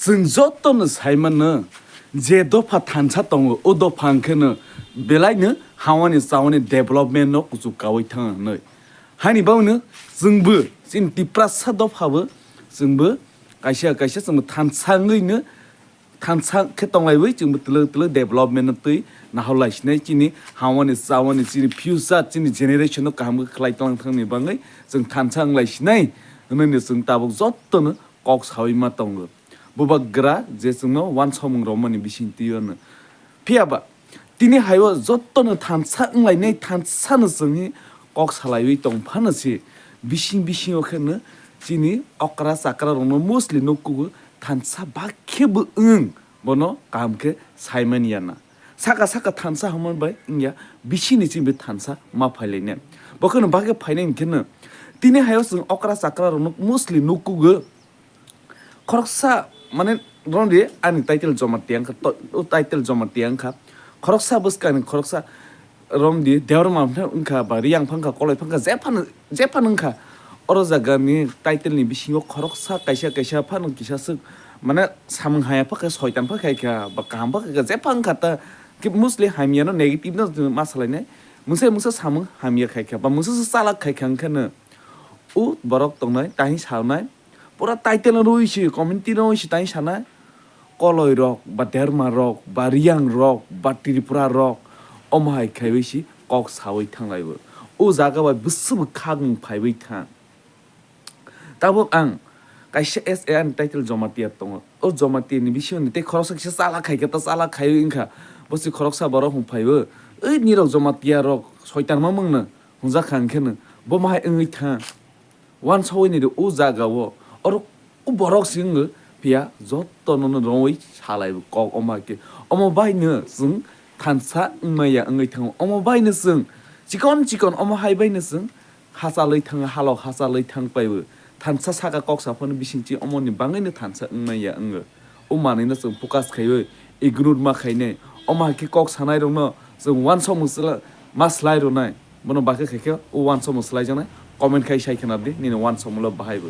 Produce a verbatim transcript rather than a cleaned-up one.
Chwng jotono sai mano, je dopha thansa tongo, o dopha hwnkhe no belai no hawani chawani development no kuchuk kaui thang nai. Hani bagwi no chwngbo chini Tiprasa dopha bo chwngbo kaisa kaisa chwngbo thansa wngwi no thansa khe tonglaiwi chwngbo twlwk twlwk development no twi nahorlai sinai chini hawani chawani chini future chini generation no kaham khe khlai tong thangni bagwi chwng thansa wnglai sinai hwnwi no chwng tabuk jotono kok saui ma tongo. Bubagra je chwngno wansomung romani bising twi ono. Phiya ba tini haio jotono thansa wnglainai thansa no chwngni kok salaiwi tong phano se bising bisingo khe no chini okra chakra rokno mostly nukkugo thansa bakhe bo wng bono kaham khe saimani ya na. Saka saka thansa hwnmani bai wngya bisingni chini thansa ma phailainai. Bo kheno bakhe phainai hwnkhe no tini haio chwng okra chakra rokno mostly nukkugo. Khoroksa mane romdi ani title Jamatia wngkha, to-, o title Jamatia wngkha. Khoroksa bwskang ni khoroksa romdi Debbarma wngkha ba Riyang phangkha, Koloi phangkha, jephano, jephano wngkha. Oro jaga ni title ni bisingo khoroksa kaisa kaisa phano kisa swk mane samung haya phakha, soitan phakha kha, ba kaham phakha kha, jephano wngkha ta. Ki mostly hamya no negative no ma salainai. Mungsa mungsa samung hamya khai kha, ba mungsa sa chalak khai kha wngkha no. O borok tongnai, tani sanai. Pura title no rwi si, community no rwi si tani sanai. Koloi rok, ba Debbarma rok, ba Riyang rok, ba Tripura rok, omo hai khaiwi si kok saui thanglaibo. O jaga bai bwswk bo khagwng phaiwi thang. Tabuk ang kaisa S A ani title Jamatia tongo. O Jamatia ni bisingo ni tei khoroksa kisa chala khai khe ta chala khaiwi wngkha. Bo si khoroksa borok hwn phaibo. Oi nirok Jamatia rok soitan ma mangno hwnjak kha hwnkhe no. Bo ma hai wngwi thang. Wansawini de o jaga o, oro o borok se wngwi phiya jotono no rongwi salai bo kok omo hai khe. Omo bai no chwng thansa wngmaya wngwi thango. Omo bai no chwng chikon chikon omo hai bai no chwng hachalwi thango, halok hachalwi thang pai bo. Thansa saka kok saphano bisingchi omo ni bangwi no thansa wngmaya wngo. O manwi no chwng focus khaiwi ignore ma khainai. Omo hai khe kok sanai rokno chwng wansokmung chwla-, ma slai rwnai. Bono bakhe khai khe o wansokmung slai jaknai. Comment khai sai khna di nini wansokmung lo bahai bo.